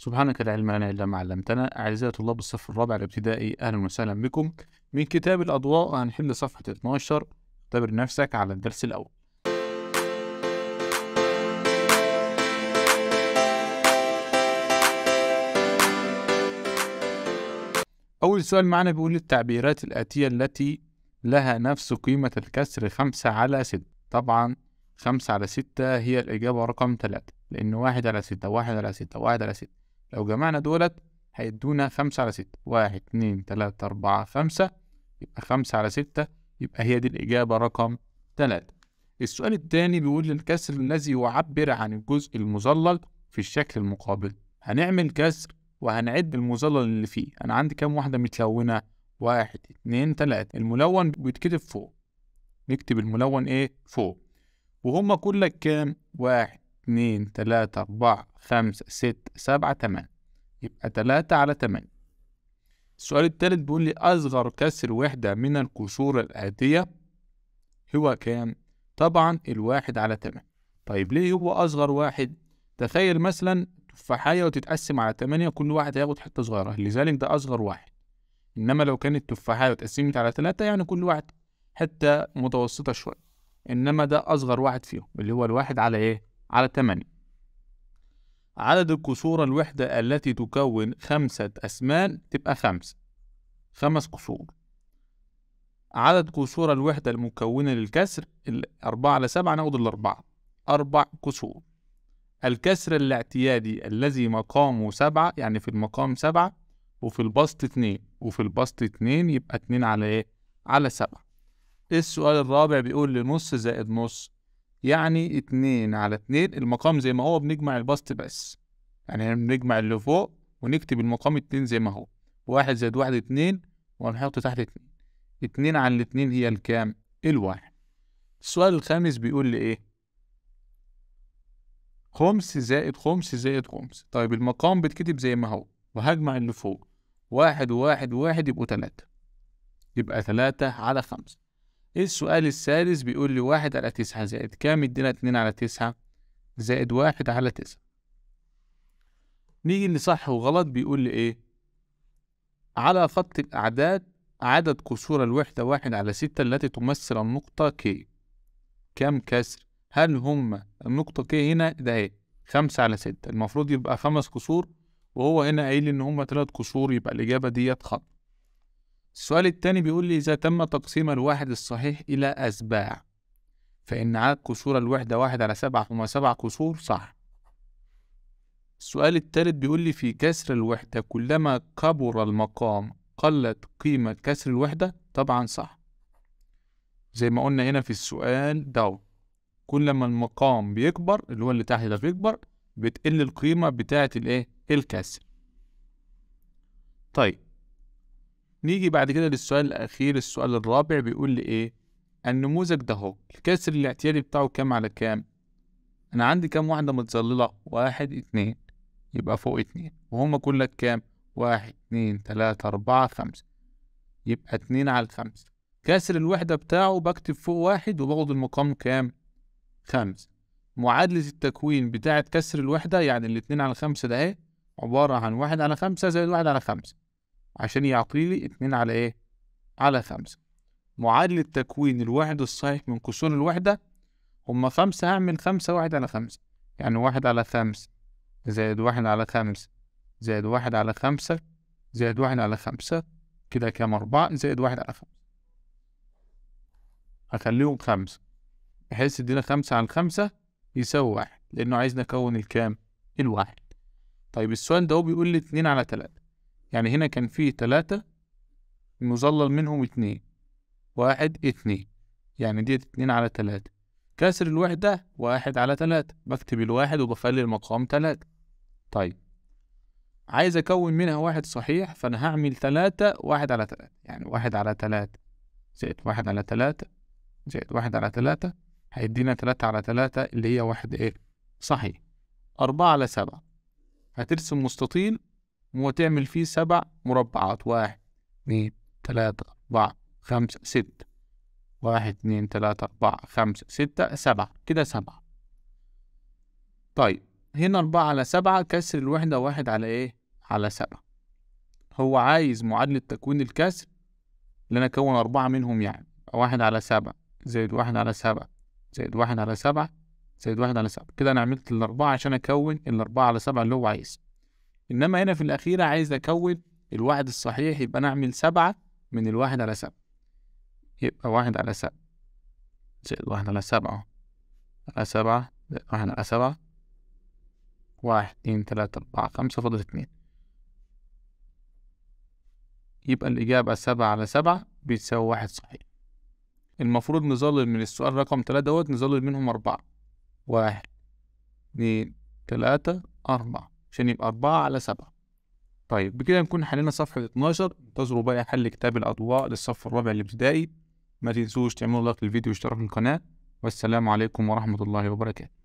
سبحانك لا علم لنا إلا ما علمتنا. أعزائي طلاب الصف الرابع الابتدائي، أهلا وسهلا بكم. من كتاب الأضواء هنحل صفحة 12. اختبر نفسك على الدرس الأول. أول سؤال معنا بيقول التعبيرات الآتية التي لها نفس قيمة الكسر 5 على 6. طبعا 5 على 6 هي الإجابة رقم 3، لأن 1 على 6 1 على 6 1 على 6 لو جمعنا دولت هيدونا 5 على 6، 1 2 3 4 5، يبقى 5 على 6، يبقى هي دي الإجابة رقم 3. السؤال الثاني بيقول الكسر الذي يعبر عن الجزء المظلل في الشكل المقابل. هنعمل كسر وهنعد المظلل اللي فيه. أنا عندي كام واحدة متلونة؟ 1 2 3. الملون بيتكتب فوق، نكتب الملون إيه؟ فوق. وهما كلك كام؟ 1 2 3 4 5 6 7 8، يبقى 3 على 8. السؤال الثالث بيقول لي أصغر كسر وحدة من الكسور الآتية هو كام؟ طبعا 1 على 8. طيب ليه هو أصغر واحد؟ تخيل مثلا تفاحية وتتقسم على 8، كل واحد هياخد حتة صغيرة، لذلك ده أصغر واحد. إنما لو كانت تفاحية واتقسمت على 3 يعني كل واحد حتة متوسطة شوية، إنما ده أصغر واحد فيهم اللي هو 1 على إيه؟ على 8. عدد الكسور الوحدة التي تكون 5 أسمان تبقى 5، 5 كسور. عدد كسور الوحدة المكونة للكسر 4 على 7، ناخد 4، 4 كسور. الكسر الاعتيادي الذي مقامه 7، يعني في المقام 7 وفي البسط 2 وفي البسط 2، يبقى 2 على إيه؟ على 7. السؤال الرابع بيقول لي نص زائد نص، يعني 2 على 2، المقام زي ما هو بنجمع البسط بس، يعني بنجمع اللي فوق ونكتب المقام 2 زي ما هو، 1 زائد 1 2، وهنحط تحت 2، 2 على 2 هي الكام؟ 1. السؤال الخامس بيقول لي إيه؟ 5 زائد 5 زائد 5. طيب المقام بيتكتب زي ما هو وهجمع اللي فوق، 1 و1 و1 يبقوا 3، يبقى 3 على 5. السؤال السادس بيقول لي 1 على 9 زائد كام؟ يدينا 2 على 9 زائد 1 على 9. نيجي لصح وغلط، بيقول لي إيه؟ على خط الأعداد عدد كسور الوحدة 1 على 6 التي تمثل النقطة K. كام كسر؟ هل هما النقطة K هنا ده إيه؟ 5 على 6، المفروض يبقى 5 كسور، وهو هنا قايل إن هما 3 كسور، يبقى الإجابة ديت خطأ. السؤال الثاني بيقول لي إذا تم تقسيم الواحد الصحيح إلى أسباع فإن عدد كسور الوحدة 1 على 7 هما 7 كسور، صح. السؤال الثالث بيقول لي في كسر الوحدة كلما كبر المقام قلت قيمة كسر الوحدة، طبعا صح. زي ما قلنا هنا في السؤال ده، كلما المقام بيكبر اللي هو اللي تحت ده بيكبر بتقل القيمة بتاعة الإيه؟ الكسر. طيب نيجي بعد كده للسؤال الأخير، السؤال الرابع بيقول لي إيه؟ النموذج ده هو الكسر الاعتيادي بتاعه كام على كام؟ أنا عندي كام واحدة متظللة؟ 1 2، يبقى فوق 2، وهما كلك كام؟ 1 2 3 4 5، يبقى 2 على 5. كسر الوحدة بتاعه بكتب فوق 1 وباخد المقام كام؟ 5. معادلة التكوين بتاعة كسر الوحدة يعني 2 على 5 ده إيه؟ عبارة عن 1 على 5 زائد 1 على 5 عشان يعطيلي 2 على إيه؟ على 5. معادلة تكوين الواحد الصحيح من كسور الوحدة هما 5، هعمل 5 1 على 5، يعني 1 على 5 زائد 1 على 5 زائد 1 على 5 زائد 1 على 5، كده كام؟ 4 زائد 1 على 5. هخليهم 5 بحيث يدينا 5 على 5 يساوي 1، لأنه عايز نكون الكام؟ 1. طيب السؤال ده هو بيقول لي 2 على 3، يعني هنا كان فيه 3 مظلل منهم 2، 1 2، يعني ديت 2 على 3. كسر الوحدة 1 على 3، بكتب 1 وبخلي المقام 3. طيب عايز أكون منها 1 صحيح، فأنا هعمل 3 1 على 3، يعني 1 على 3 زائد 1 على 3 زائد 1 على 3 هيدينا 3 على 3 اللي هي 1 إيه؟ صحيح. 4 على 7 هترسم مستطيل وتعمل فيه 7 مربعات، 1 2 3 4 5 6، 1 2 3 4 5 6 7، كده 7. طيب هنا 4 على 7 كسر الوحدة 1 على إيه؟ على 7. هو عايز معادلة تكوين الكسر اللي أنا أكون 4 منهم، يعني 1 على 7 زائد 1 على 7 زائد 1 على 7 زائد 1 على 7. كده أنا عملت الأربعة عشان أكون الأربعة على 7 اللي هو عايز. إنما هنا في الأخيرة عايز أكون الواحد الصحيح، يبقى أنا أعمل 7 من الواحد على 7، يبقى 1 على 7 زائد 1 على 7 على 7 زائد 1 على 7، 1 2 3 4 5 فاضل 2، يبقى الإجابة 7 على 7 بتساوي 1 صحيح. المفروض نظلل من السؤال رقم 3 دوت نظلل منهم 4، 1 2 3 4 عشان يبقى 4 على 7. طيب بكده نكون حلينا صفحة 12. انتظروا بقى حل كتاب الأضواء للصف الرابع الابتدائي. ما تنسوش تعملوا لايك للفيديو واشتراك في القناة، والسلام عليكم ورحمة الله وبركاته.